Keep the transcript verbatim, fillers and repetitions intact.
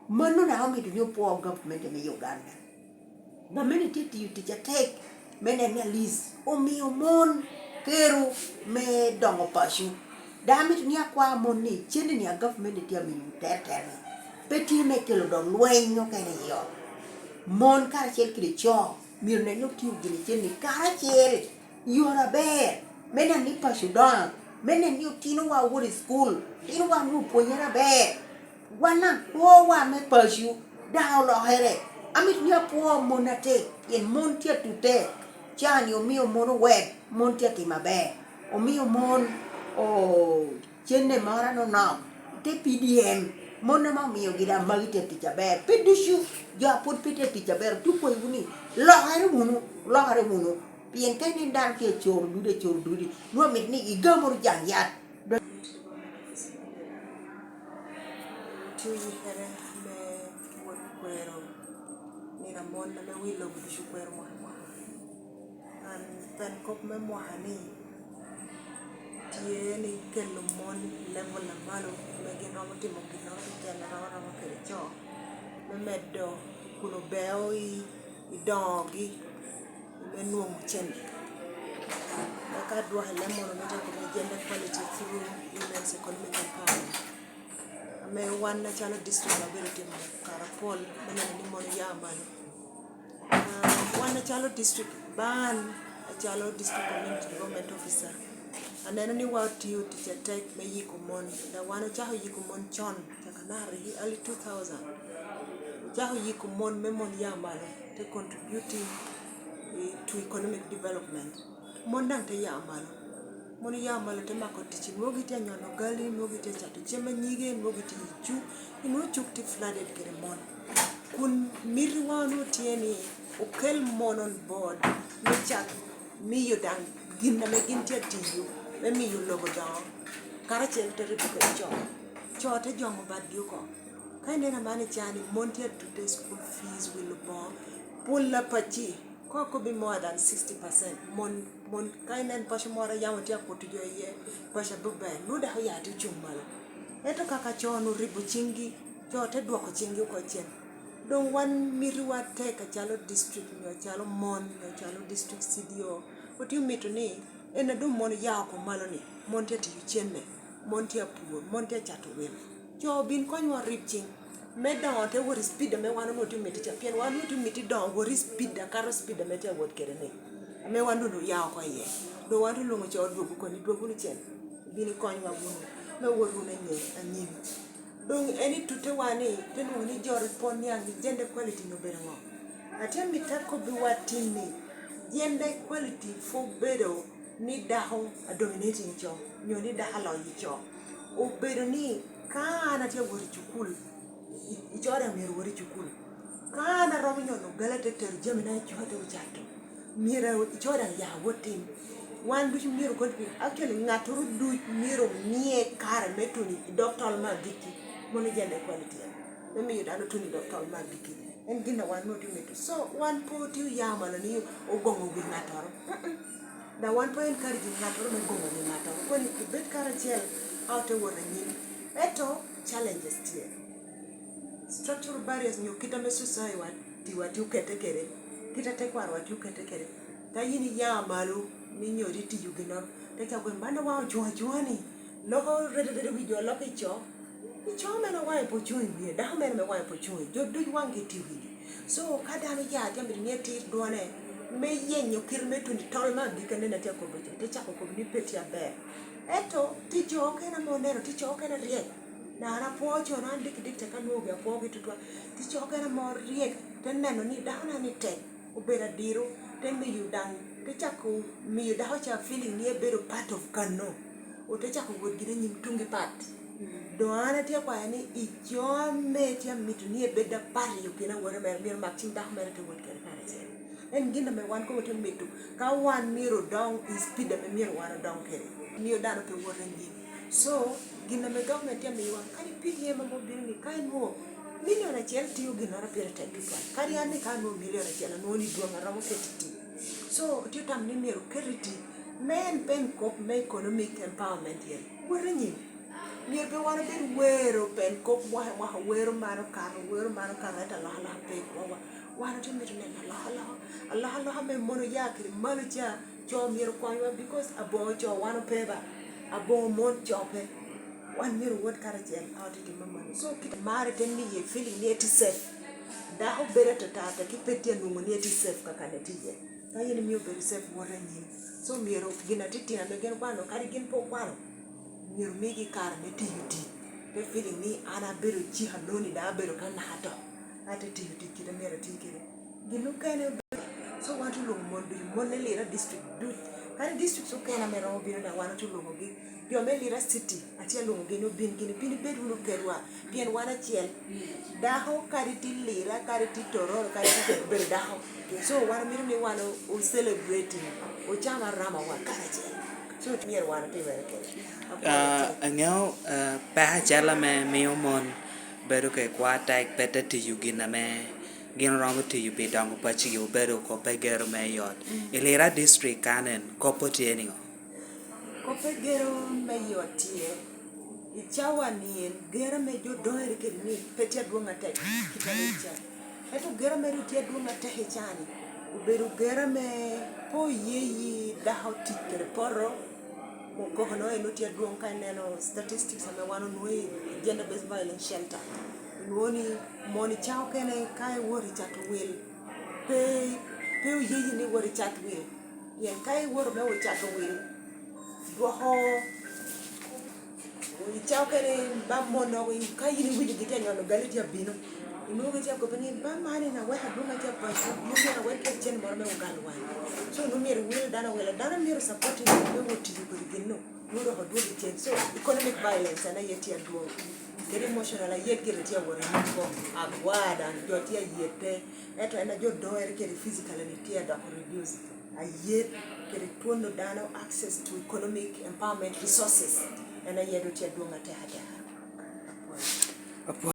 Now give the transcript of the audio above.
Mano daŋ omito ni opwo gavumenti me Uganda. Gamente tye tiyo tic atek me neno ni at least omio mon kero me dongo paco. Daŋ amito ni akwa mon ni cente ni a gavumenti tye amiyo teretere ni pe tye me kelo dok lweny okene i ot. Mon karacel kede co myero nen ni otiyo gini cente ni karacel i yore aber, me neno ni paco dongo, me neno ni otinowa owoto i cukul, otinowa onwoŋo pwonyere aber. Wan daŋ kwowa me paco daŋ olokere. Amito ni apwo mon atek, pien mon tye atute. Caa-ni omio mon owek, mon tye atimo aber. Omio mon o-, cente moro anonom, te P D M. Mon ame omiogi daŋ magi tye tic aber. Pe ducu jo a pwod pe tye tic aber, otye okwayowu ni, "Lokere wunu, lokere wunu." Pien ka inen dano tye acoro dudi, acoro dudi, nwoŋo mit ni igam wunu jaŋ yat. Tye oyikere me wot kwero nino a mon ame wi lobo ducu kwero mwaka mwaka. An, pen kop me mwaka ni tye ni kelo mon i level a malo ame gin romo timo ginnoro keken a romo romo kede co, me medo kun obeo i, i dongogi me nwoŋo cente. Eka adwoko i leb mono me teko me gender equality through women's economic empowerment, ame wan acalo district wabedo timo kare apol me neno ni mon oya malo. Ah, wan acalo district, ba an acalo district community development officer, aneno ni watiyo tic atek me yiko mon, da wan ocako yiko mon con, caka nari i early two thousand. Ocako yiko mon me mon ya malo, te contributing i, to economic development. Mon daŋ te ya malo. Mon oya malo te mako tic, nwoŋo gitye anyono gali, nwoŋo gitye acato cem anyige, nwoŋo gitye i cuk, nwoŋo cuk tye flooded kede mon. Kun mitiwa onwoŋo tye ni okel mon on board, me cak miyo daŋ gin ame gin tye atiyo, me miyo lobo dongo, karacel te ribo kede co. Co te joŋo badgi oko. Ka ineno aman i caa-ni, mon tye atute, school fees, wilo bongo, pol apacci, kono akobbi more than sixty percent. Mon, mon, ka inen paco moro a yamo tye akuto jo iye, paco abe ber, nwoŋo dako ya tye ocuŋ malo. Ento kaka co-nu ribo ciŋgi, co te dwoko ciŋgi oko cen. Doŋ wan mitiwa tek acalo district, nyo acalo mon, nyo acalo district C D O, otye omito ni en a doŋ mon oya oko malo-ni, mon tye atiyo cente, mon tye apur, mon tye acato wil. Co obin konywa orib ciŋ me dongo te wot i speed ame wan onwoŋo tye omito ca, pien wan onwoŋo tye omito dongo wot i speed akato speed ame tye awot kede-ni, ame wan doŋ oya oko iye. Doŋ wan te lwoŋo co odwogo koni, dwog wunu cen, ibin ikonywa wunu me wot wunu anyim, anyim. Doŋ en i tuttewa ni, te nwoŋo ni jo rik pwod niaŋ ni gender equality-ni obedo ŋo? Atye amito akobbiwa tin ni, gender equality pwod bedo ni dako a dominating co, nyo ni dako aloyo co. Obedo ni ka an atye awot i cukul, i, i co daŋ myero wot i cukul. Ka an aromo nyono gali ate tero jamina i cuk ate ocato, myero i co daŋ ya wot tim. Wan ducu myero contribute. Actually, ŋattoro duc myero omie kare me tuno i dog tol me agikki. Mano gender equality en, me miyo dano tuno i dog tol me agikki. En gin a wan nwoŋo tye omito. So, wan pe otye oya malo ni ogoŋo wi ŋattoro. Mm-mm. Daŋ wan pe encourage ŋattoro me goŋo wi ŋattoro. Kwene obed karacel, a ote wot anyim. Ento challenges tye. Structural barriers nyo kit ame society wa, ti wa tye okete kede, kit a tekwarowa tye okete kede. Ka yin iya malo ni nyo itiyo ginnoro, te cako kwene, "Mano waŋ ocuŋ acuŋa ni, loko rede rede wi jo loko i co." I co mene waŋe pe ocuŋ i wie, dako mene me waŋe pe ocuŋ i, jo duc waŋgi tye wigi. So, ka dano ya tye amito ni etir dwone, me yenyo kite me tuno i tol me agikki nen atye akobo ca, te cako kobo ni pe tye aber. Ento, tye jo okene ame oneno, tye co okene ryek. Daŋ an apwoo con, an diki diki tek anwoŋogi apwoogi tutwal. Tye co okene ame oryek, te neno ni dako-na ni tek, obedo adiro, te miyo daŋ, te cako miyo dako ca feeling ni ebedo part of kano. Ote cako wot gire anyim tuŋ gi pat. Doŋ an atye akwayo ni i jo ame tye amito ni ebed a part i okina wote mere, myero mak ciŋ dako mere te wot kede karacel. En gin ame wan kono tye mito, ka wan myero odong i speed ame myero wan odong kede, miyo dano pe wot anyim. So, gin ame government tye amiyowa, kadi P D M ame obino ni ka inwoŋo milion acel tiyo ginnoro pire tek tutwal. Kadi an ni ka anwoŋo milion acel, anwoŋo ni dwoŋ aromo keto i tic. So, tye tam ni myero oket i tic. Me en pen kop me economic empowerment yen. Wot anyim. Myero pe wan obed wero pien kop mwaka i mwaka, wero man okato, wero man okato, ento alokaloka pe i komwa. Wan otye mito neno alokaloka, alokaloka me mon oya kede malo ca, co myero okonywa, because aboŋo co wan ope ba, aboŋo mon co pe. Wan myero owot karacel, a otye timo mano. So, kit mar ite miye feeling ni etye safe. Dako bedo atata, tek pe tye anwoŋo ni etye safe kaka en tye iye. Ka in imio bedo safe, wot anyim. So, myero gin atitino ame gin okwano, kadi gin pe okwano, myero migi kare me tiyo tic. Pe feeling ni an abedo cik aloni, dok abedo ka naka to. Ate tiyo tic kite myero ati kede. Gin okene obedo. So, wan tye lwongo mon ducu, mon me Lira district duc. Kadi district okene ame romo bino, dok wan otye lwongogi. Jo me Lira City, atye alwongogi ni obin gini, bin ibed wunu kedwa. Pien wan acel, dako kadi tye Lira, kadi tye Tororo, kadi tye bedo dako. So, wan omito ni wan o, o celebrating, ocam aramawa karacel. So, myero wan otimere kede. Apwoyo Ah, atek. Angeo, ah, peko acel ame mio mon bedo kede kwo atek, pe te tiyo gin ame gin oromo tiyo pi dongo pacigi, obedo kop pe gero me i ot. Mm. I Lira district kanen, kop otye niŋo? Kop pe gero me i ot tye. I cawa ni en, gero ame jo doŋere kede ni pe tye adwoŋ atek, kit a rik ca. Ento gero ame rik tye adwoŋ atek i caa-ni, obedo gero ame pe oyeyi dako tic kede poto, okoko nongo en tye adwoŋ ka ineno statistics ame wan onwoŋo i gender based violence shelter. Onwoŋo ni mon i caa okene ka iwot i cato wil, pe, pe oyeyi ni iwot i cat wil. Pien ka iwoto me wot cato wil, dwoko i caa okene ba mon nogo, ka in iwinyo gitye anyono gali tye abino, inwoŋo gitye akobbi ni, "Ba man in aweko adwoŋ atye apaco, nwoŋo myero awek kede cen moro me ogal wang." So, nwoŋo myero iwil dano awila. Dano myero supporting me wot tiyo kodi gin-nu, nwoŋo dok odwogi cen. So, economic violence en aye tye adwoŋ. Kede emotional ayet gire tye awot anyim ko. Agwa daŋ, jo tye ayette. Ento en a jo doŋere kede physically ni tye adoko reduce. Ayet kede twonno dano access to economic empowerment resources, en aye doŋ tye adwoŋ atek ateka. Apwoyo. Apwoyo.